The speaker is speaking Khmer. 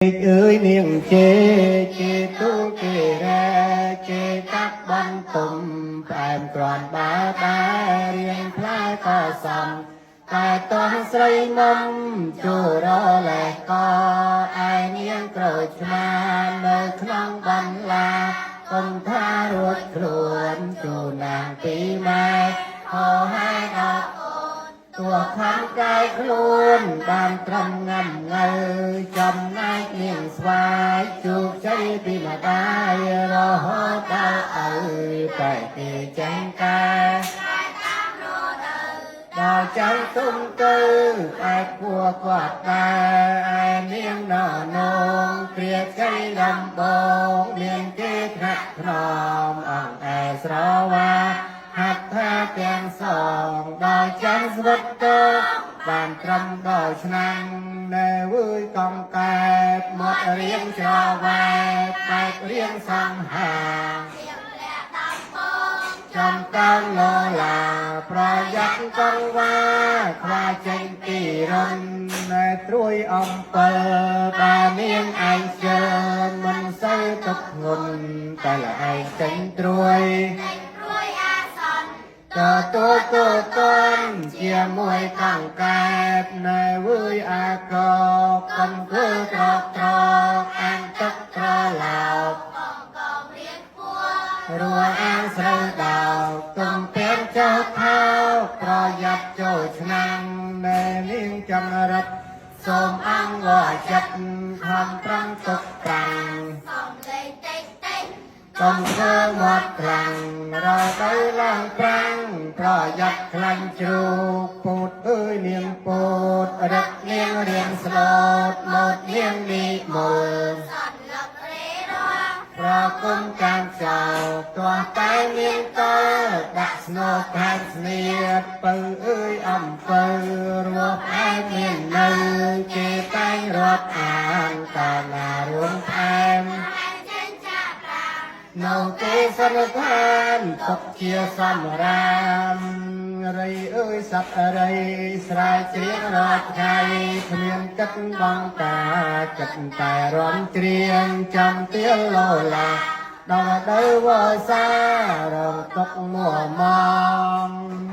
អើយនាងជេគេទូគេរែគេកាប់បានទុំផ្អែមក្រាន់បាដែររៀងផ្លែក៏សំតែតោះស្រីមុំជួរលេះកឯនាងក្រូចឆ្មានៅក្នុងបន្លាកុំថារួចខ្លួនជួនាងពីម៉ែហោហែអត់ តួខំកាយខ្លួនបានត្រឹមងំងើចំណែកនាងស្វាយជោគជ័យពីម្ដាយរហូតដល់ឪតែគេចេញកែដល់ចាំទុំទៅឯគួគាត់ដែរឯនាងណនងគ្រាជ័យដំបងមានគេថ្នាក់ថ្នមអង្គឯស្រវា ហត្ថាទាំងសងដល់ចាំស្វិតទៅបានត្រឹមដល់ឆ្នាំណែវើយកងកែបមករៀងច្រវែបែករៀងសង្ហាចំកោងលឡាប្រយ័ត្នកងវ៉ាខ្វាចេញទីរុនណែត្រួយអំពិលបានាងឯងជិលមិនសូវទឹកងុនតែលឯងចេញត្រួយ តទូទូតនជាមួយកង្កែបណែវើយអាកកុំធ្វើត្រកត្រកអាងទឹកត្រឡោបរួអាងស្រូវដោកទុំពៀនចោថោប្រយ័ត្នចូលឆ្នាំណែនាងចំរិតសូមអង្វរចិត្តខំប្រឹងទុកប្រាំង កុំធ្វើមាត់ខ្លាំងរដូវឡើងប្រាំងប្រយ័ត្នខ្លាញ់ជ្រូកពូតអើយនាងពូតរឹកនាងរៀងស្លូតមកនាងនិមលប្រគុំកាមចោលទាស់តែនាងតើដាក់ស្នូកខាងស្នៀតពៅអើយអំពើរស់ផ្អែមមាននៅគេតែងរាប់អានកាលណារួមផ្អែម នៅគេសន្និដ្ឋានទុកជាសំរាមរៃអើយសត្វរៃស្រែកច្រៀងរាល់ថ្ងៃគ្មានទឹកបងតាចិត្តតែរំច្រៀងចំទៀលលោឡាដល់ទៅវសារងទុកមួមង